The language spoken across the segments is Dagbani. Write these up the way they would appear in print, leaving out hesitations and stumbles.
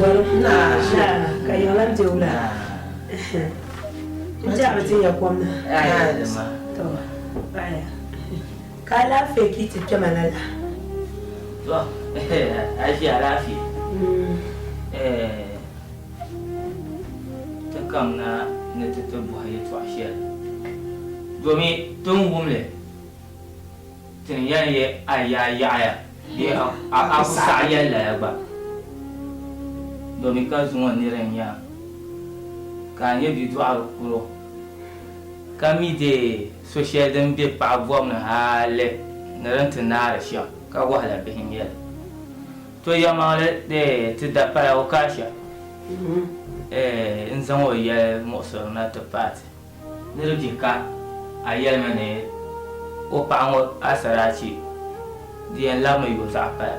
Ka yiŋlan be wula? N tɛha bi tin ya kom na. To, paɣiya. Ka alaafee ka yi ti kpɛma lala? To, a ʒi alaafee. Ti kamina ni ti ti bɔhi yɛtɔɣ shɛli, domi ti ni wum li Ti ni yɛn yɛ a yaa yaɣiya bee a ku saɣi yɛli lala gba, domin ka zuŋɔ nira n-nyɛ a, ka a nyɛ bidɔɣiri kuro, ka mi deei so shɛli din be paɣa bɔbu ni hali ni din ti naari shɛm, ka wahala bihi n-nyɛ li. To yɛlimaŋli dee ti dapala Okasha n-zaŋ o yɛli muɣisiri na ti paai ti. Ni di bihi ka a yɛlimi ni o paɣa ŋɔ asaraachi di yɛn labimi yo zaɣ pala.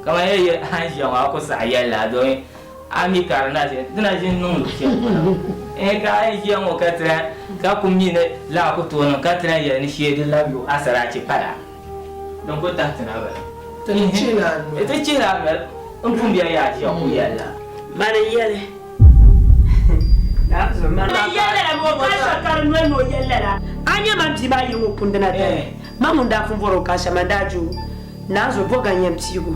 Kaman yɛli yɛli a ni ʒiya ŋɔ a ku saɣi yɛli lala domin a mi ka di na ʒi di na ʒi n-niŋ luɣ shɛli polo. Ɛɛn ka a yi ʒiya ŋɔ ka ti lahi ka ku mi ni lala ku tooi niŋ ka ti lahi yɛli ni shee di labi yo asaraachi pala din ku tahi ti na bala. Ti chihila a noli. Ti chihila a noli. M pun bɛ yaa ʒiya ku yɛli la. Mani n-yɛli A nya man bia maa yili ŋɔ kundina dali, man ŋun daa pun bɔri o kasha, man daa ju naanzuo bɔga n-yɛn piigi o.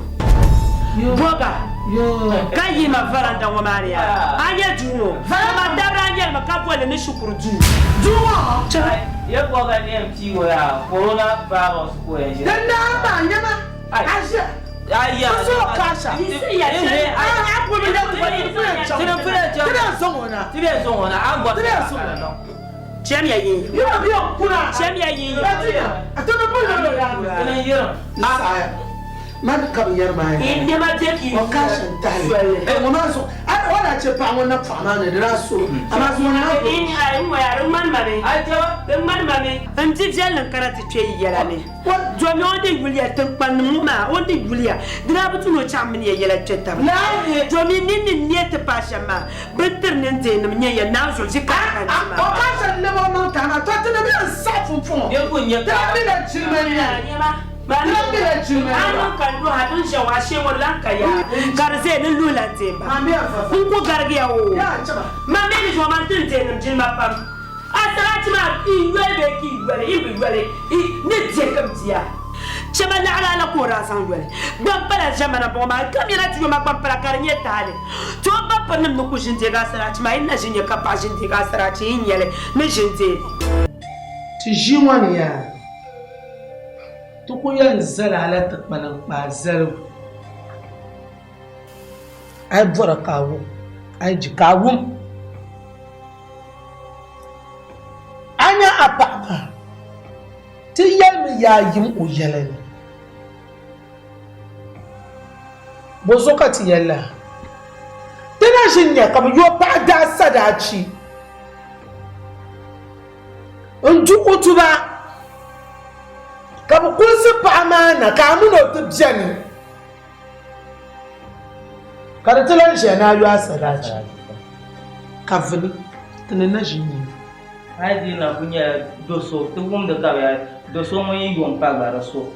Bɔga ka yihi ma varanda ŋɔ maa ni yaa. A nya duu ŋɔ? Kaman dabiri a nyɛli mi ka boli li ni shikuru duu. Duu ŋɔ? Ya bɔga n-yɛn piigi o yaa, corona virus ka o yɛn ʒini. Din daa maa nyama, a ʒiya. Chamiya yin Chamiya yin Yi nɛma be ka yi Di ŋmani ma mi. N di viɛlli n-kana ti kpe yi yɛla ni. Domi o ni yuliya tiŋkpannim ŋɔ maa, o ni yuliya, di daa bi tu ni o chaŋ mini ya yɛla kpe taba. Domi ni ni neei ti paai shɛm maa, bɛ ni tiri nindeenim nyɛ ya naai zuɣu ʒi ka di ka di maa. A niŋ ka n luhi a din ʒiya ŋɔ, ashee ŋɔ di lan ka yaa, ka di zaya ni n luhi lan deemba. N ku garigiya oo. Man mi ni zuŋɔ man ti n deenim jilima pam. A sarati maa yi yoli bee ka yi yoli, yi bi yoli, yi ni dihi ka bɛ di a. Chɛma naɣilaa la ka o daa zaŋ yoli. Gbampala ʒɛmana m-bɔŋɔ maa, kamina ti yoma gbampala ka di nyɛ taali. Ti o ba pirinim ni ku ʒi n-deegi a sarati maa, yi ni na ʒi n-nya ka paɣa ʒi n-deegi a sarati, yi ni nya li ni ʒi n-deei li. Ti ʒii ŋɔ ni yaa, ti ku yɛn zali a la ti kpaliŋkpaa zaligu. A yi bɔra ka a wum, a yi ji ka a wum. A nya a paɣ maa, ti yɛlimi yaa yim o yɛla ni. Bɔzuɣu ka ti yɛli lala? Ti na ʒi n-nya ka bɛ yo paɣa daa sadaachi n-du o tuba, ka bɛ kulisi paɣa maa na ka a min o ti beni. Ka di ti lan ʒiya ni a yo a sadaachi, ka vuni ti ni na ʒi n-nyɛ. Hali di na kuli nyɛla do so ti wumdi ka bɛ yɛli do so ŋun yi yo m-pa gba di so.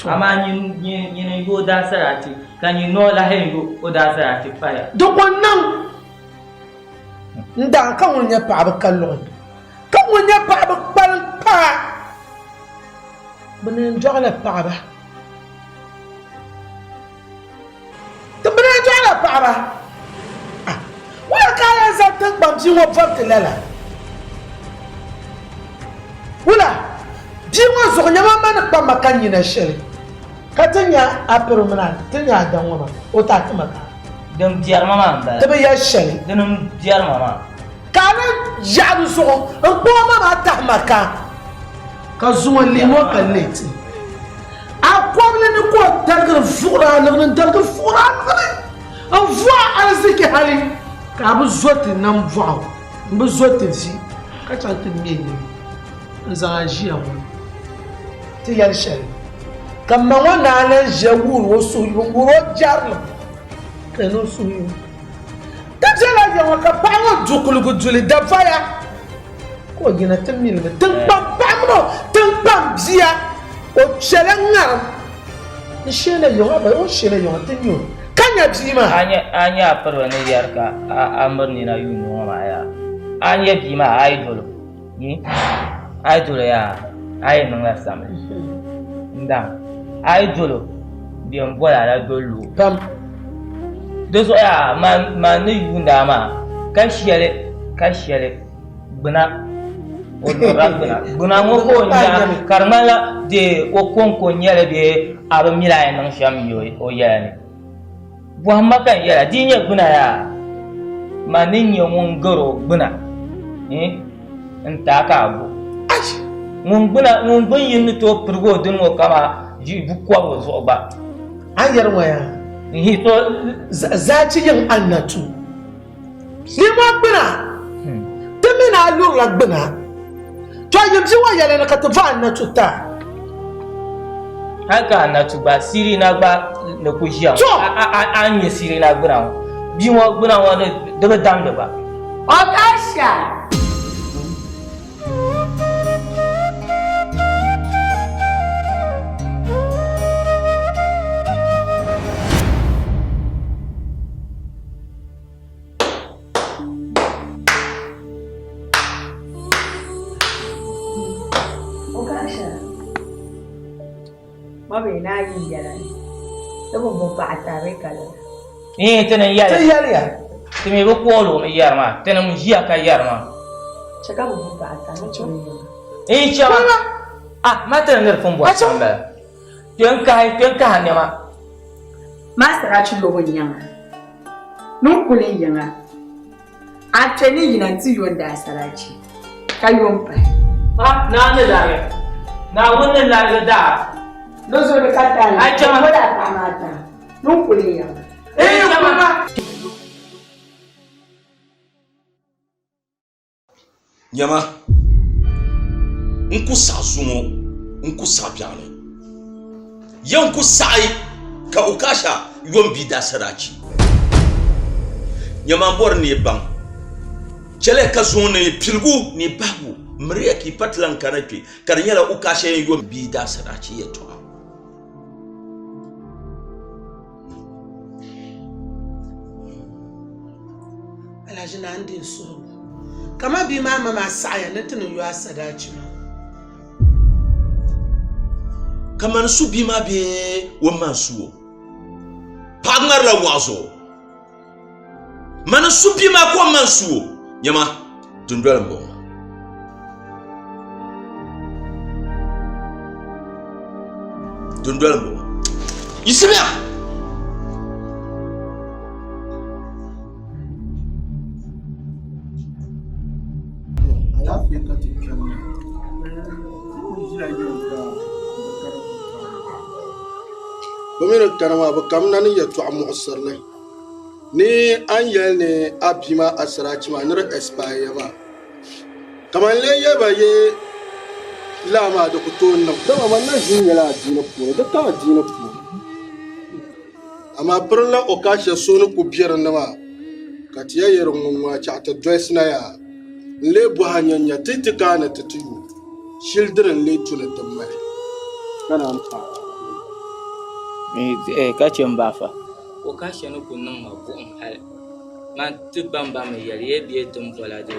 Amaa nyini n-yo o daasarachi ka nyin noo lahi yo o daasarachi paya. Di ko niŋ n-daŋ ka ŋun nyɛ paɣaba ka luɣi, ka ŋun nyɛ paɣaba kpalim kpaa, bɛ ni yɛn dɔɣila paɣaba. Ti bi daa dɔɣila paɣaba. Ah, wula ka a yɛn zaŋ tiŋkpaŋ bia ŋɔ bɔbi ti lala? Wula? Bia ŋɔ zuɣu nyɛma ma ni kpa ma ka nyina shɛli, ka ti nya a piri mini a ti nya a daŋ ŋɔ maa, o taai ti ma ka. Din biɛri ma maa m-bala. Ti bi yɛli shɛli. Dini m-biɛri ma maa. Ka a lan yaɣi di zuɣu n-kpuɣi o ma maa tahi ma ka. Ka zuŋɔ lihim o ka leei ti. A kɔbili ni ka o darigiri vuɣiri a liɣiri n-darigiri vuɣiri a liɣiri n-vuɣi a ariziki hali ka a bi zo ti nambɔɣu m-bi zo ti vi ka chaŋ ti ŋme yili n-zaŋ a ʒiya ŋɔ ti yɛli shɛli. Ka ma ŋɔ naa lan ʒiya wuhiri o suhuyubu n-wuhiri o jɛrilim ka ni o suhuyubu. Ti bela ya ŋɔ ka paɣa ŋɔ du kuligu duli dabaya. Ka o yina ti milimi tiŋkpaŋ paɣa mini o tiŋkpaŋ bia, o kpɛla ŋarim n-sheela yiŋa, o sheela yiŋa ti nya o. Ka nya bia maa. A nya a piriba ni yɛri ka a miri nina yuuni ŋɔ maa yaa. A nya bia maa a yi dol o, a yi dol o yaa, a yi niŋla samli. N daŋ, a yi dol o, bɛ ni bol a la dol lu o. Pam. Di zuɣu yaa, man ni yuunda a maa, ka shɛli, ka shɛli gbuna, o lurila gbuna. Gbuna ŋɔ ka o nya ka di ŋmanila dee o kɔŋko n-nyɛ li bee a bi mi li a yɛn niŋ shɛm yi o yɛla ni. Bɔhimma ka n yɛla, di yi nyɛ gbuna yaa, man ni nyɛ ŋun gar o gbuna n-ti a ka a gu. Ŋun gbuna, ŋun gbun yini ni tooi pirigi o dini ŋɔ kaman bukɔbigu zuɣu gba. A ni yɛri ŋɔ yaa? N-hi, so. Zaachi yiŋ a ni na tu. Niriba gbuna, ti mi ni a lurila gbuna. To yi bia ŋɔ yɛli ni ka ti va a natu ta. Hal ka a natu gba Sirina gba ni ku ʒiya ŋɔ, a ni nya Sirina gbuna ŋɔ, bia ŋɔ gbuna ŋɔ di bi damdi gba. Okasha! Ee, ti ni yɛli. Ti yɛliya. Ti mi bi kooli o mi yɛri maa. Tinim ʒiya ka yɛri maa. Ee, chɛma. Ah, ma ti ni ni di pun bɔri shɛm m-bala. Kpe n-kahi, kpe n-kahi nɛma. Maasarachi lobu n-nyɛ ŋa. Ni n kuli n yiŋa, a kpe ni yina nti yo n daasarachi, ka yo m-pahi. Pa, naa ni larigi. Naawuni ni larigi daa. Di zuɣu di ka taali. A chama. O daa paɣi maa taa. Ni n kuli n yiŋa. Ee, chama. Nyama, n ku saɣi zuŋɔ, n ku saɣi biɛɣuni. Yɛn ku saɣi ka Ukasha yom bia daa saraachi. Nyama, n bɔri ni yi baŋ, chɛliya ka zuŋɔ ni piligu ni bahigu miriya ka yi pa ti lan kana kpe, ka di nyɛla Ukasha yɛn yom bia daa saraachi yɛtɔɣa. Alhaji naa n di n suhigu kaman bia maa ma maa saɣiya ni ti ni yo a sadaachi maa. Kaman su bia maa bee o ma n-su o? Paɣa ŋmarila waɣu zuɣu. Mani n-su bia maa ka o ma n-su o? Nyama, dundoli m-bɔŋɔ maa. Dundoli m-bɔŋɔ. Yiɣisimiya! Alaafee ka ti kpɛri maa ti kuli ʒila yiŋ ka bi kani Bɛ mi ni kani maa bɛ kamina ni yɛtɔɣ muɣisirili ni a ni yɛli ni a bia maa asiraachi maa ni di ɛsipaayiya maa. Kaman lee yɛli ba yi laa maa di ku tooi niŋ. Dama man na ʒi n-nyɛla adiini puuni, di ka adiini puuni. Amaa pirinla o ka shɛli so ni ku be dinni maa, ka ti ya yɛri ŋun ŋɔ a chaɣ ti dolisi na yaa. N lee bɔhi a nya n-nya ti ti ka a ni ti ti yu shili dini n-lee tu ni ti mali ka naan paai a. Ka chɛ m ba afa. O ka shɛli ni ku niŋ ma buɣim hali man ti bambam mi yɛli ya bee ti ni bola di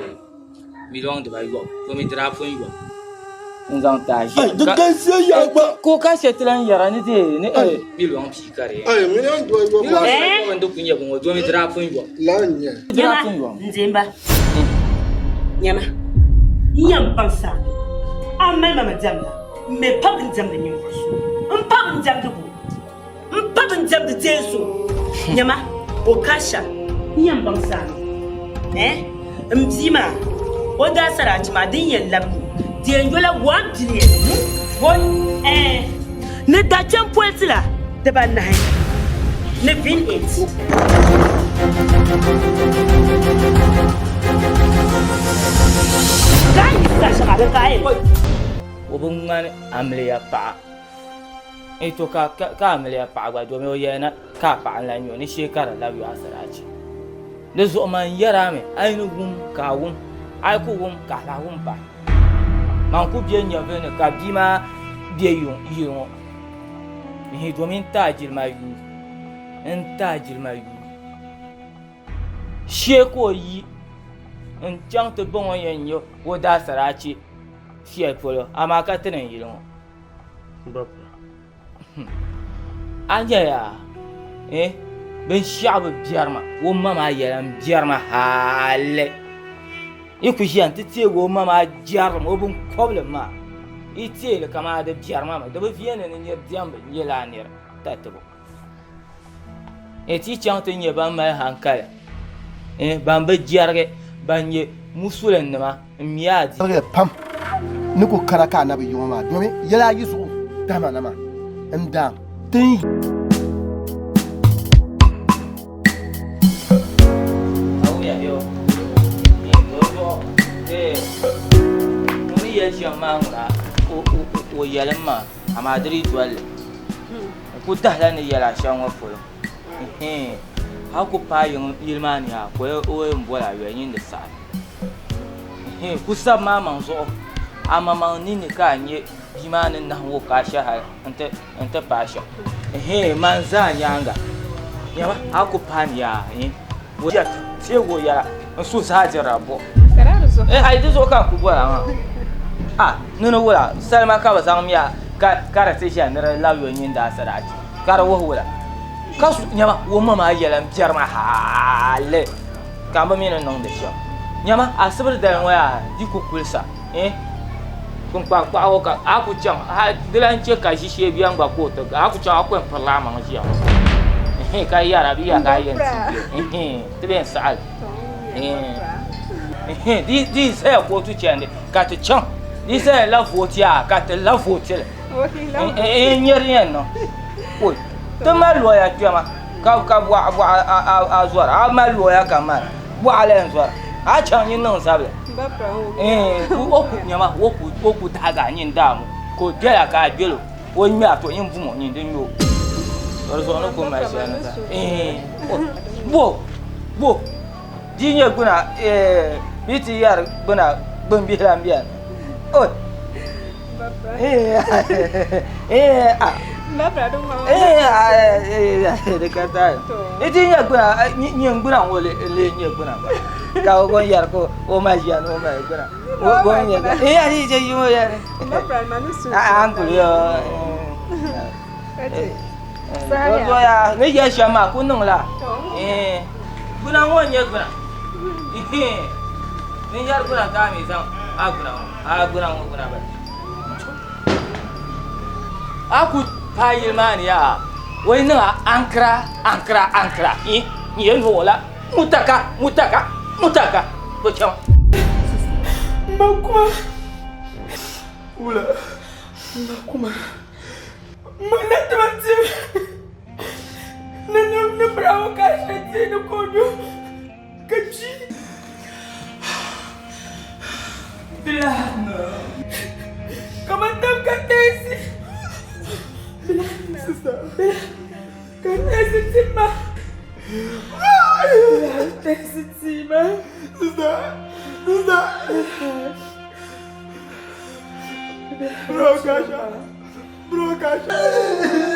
miliɔŋ dibaayɔbu to mi di daa pun yom n-zaŋ ti a ʒiya. Di galisiya yaa gba. Ka o ka shɛli ti lan yɛra ni di ni miliɔŋ pia ka di yɛn. Ai, miliɔŋ dibaayɔbu maa. Miliɔŋ dibaayɔbu n-di kuli nyɛ bini ŋɔ domi di daa pun yom. Lala n-nyɛ li. Di daa pun yom. Nyama, n deemba. Nyama, n yɛn baŋ saami. A mali ma mi diɛmda, m mi pa bini diɛmdi ninvuɣ so. M pa bini diɛmdi bo. M pa bini diɛmdi deei so. Nyama, o ka shɛm. N yɛn baŋ saami. Eh, m bia maa, o daa saraachi maa din yɛn labi di yɛn yola 1 billion. One, eh, ni dachɛm politi la dibanahi ni bin eight. Ka a yi sa shɛŋa di ka a yɛn. O bi ŋmani amiliya paɣa. N to ka ka amiliya paɣa gba domi o yɛli na ka a paɣa n-lahi nyɛ o ni shee ka di labi yo asiraachi. Di zuɣu man yɛri a mi a yi ni wum ka a wum, a yi ku wum ka a lahi wum pahi. Man ku be nyɛvili ni ka bia maa be yili ŋɔ n-hi domi n-ti a jilima yuui. n-ti a jilima yuui. Shee ka o yi n-chaŋ ti ba ŋɔ yɛn nyɛ o daasaraachi shɛli polo, amaa ka ti ni n-yili ŋɔ. A nya yaa, eh, binshɛɣu bi biɛri ma, o ma maa yɛla m-biɛri ma hali. Yi ku ʒiya nti teegi o ma maa jɛrilim, o biŋkɔbilim maa, yi teei li kaman di biɛri ma mi, di bi viɛli ni nir diɛmbu n-nyɛ lala nir tatibo. Ti chaŋ ti nyɛ ban mali hankali, ban bi jɛrigi, ban nyɛ musulinnima m-mi a di. Yɛligiya pam ni ku kara ka anabi yi ŋɔ maa domin yɛla ayi zuɣu tahima na maa n daam tin. Ŋun yɛli shɛm maa ŋuna o yɛlim maa amaa di dii dolli. N ku dahila ni yɛl a shɛm ŋɔ polo. A ku paai yili maa ni yaa ka o yɛn bol a yoli nyin di saɣi. Ku sabi maa maŋ zuɣu amaŋmaŋ ninni ka a nya bia maa ni nahim o ka a shɛ hal nti paai shɛm. Man zaa nyaaŋa, nyama a ku paai ni yaa teeg o yɛla n suhu zaa dirila buɣim. Hal di zuɣu ka n ku bol a maa. A ni ni wula salima ka bɛ zaŋ mi a ka di ti ʒiya ni di labi yo nyin daa sadaachi ka di wuhi wula ka su nyama o ma maa yɛla m-biɛri ma hali ka m bi mi ni niŋdi shɛm. Nyama asibiri dali ŋɔ yaa di ku kulisa kpunkpaŋ kpaɣibu ka a ku chaŋ hali di lan chɛ ka ʒishee beni gba ka o ti a ku chaŋ a ku yɛn pirila a maŋ ʒiya ŋɔ ka yɛra bɛ ya ka a yɛn ti bɛ ti bɛ yɛn saɣi li. Di yi zaya kootu chandi ka ti chaŋ, di yi zaya la vooti yaa ka ti la vooti li. N nyɛ di yɛn niŋ. Oi, ti mali looya kpɛma ka ka bɔɣa bɔɣa a zɔra, a mali looya ka mali bɔɣa la yɛn zɔra. A chaŋ nyin niŋ zabili. O ku nyama o ku o ku daagi a nyin daamu ka o gbɛla ka a gbɛlo. O ŋmɛ a to nyin bum o nyin di ŋmɛ o. Di zuɣu ni ku mali shɛli ni zaa. Bo bo. Di nyɛ gbuna bɛ ti yɛri gbuna gbumbihi lan beni. Oi! Di ka taali. Di nyɛ gbuna nyin gbuna ŋɔ lee nyɛ gbuna gba ka o yɛri ka o mali ʒiya ni o mali gbuna. Ni yɛli shɛm maa ku niŋla gbuna ŋɔ n-nyɛ gbuna ni yɛri gbuna ka a mi zaŋ a gbuna ŋɔ a gbuna ŋɔ gbuna bala a ku paai yili maa ni yaa o yi niŋ a ankara ankara ankara n yɛn niŋ o la mutaka mutaka mutaka o chaŋ. M ba kuma. Wula. M ba kuma. Mana tuma ti ni ni ni bravo ka she ti ni kodu ka chi bila kama tam ka tesi bila sista bila ka tesi ti ma bila tesi ti ma sista sista bro kasha bro kasha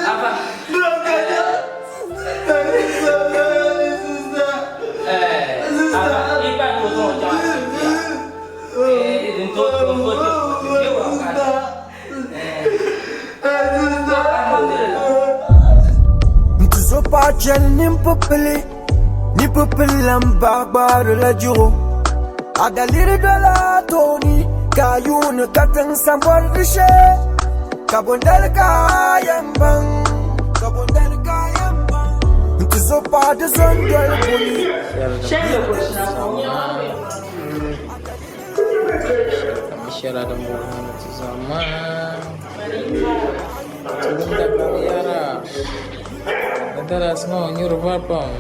Aba. Bro kasha sista sista Eh, aba, ipa to zo cha. Eh, to to to to sista sista. Nti zo paɣa chani nimpupili nimpupili lan baɣigbaarila juɣu. A daliri dola a tooni ka a yuuni katiŋ sa bɔri di shee. Ka bondali ka a yɛn baŋ, ka bondali ka a yɛn baŋ. Nti zo paɣa di zo n-doli buni. Shɛla din bɔŋɔ ni ti zaŋ maa ti wumda binyɛra ni dalasi maa o nyuri ba pam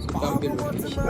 Sokam be location.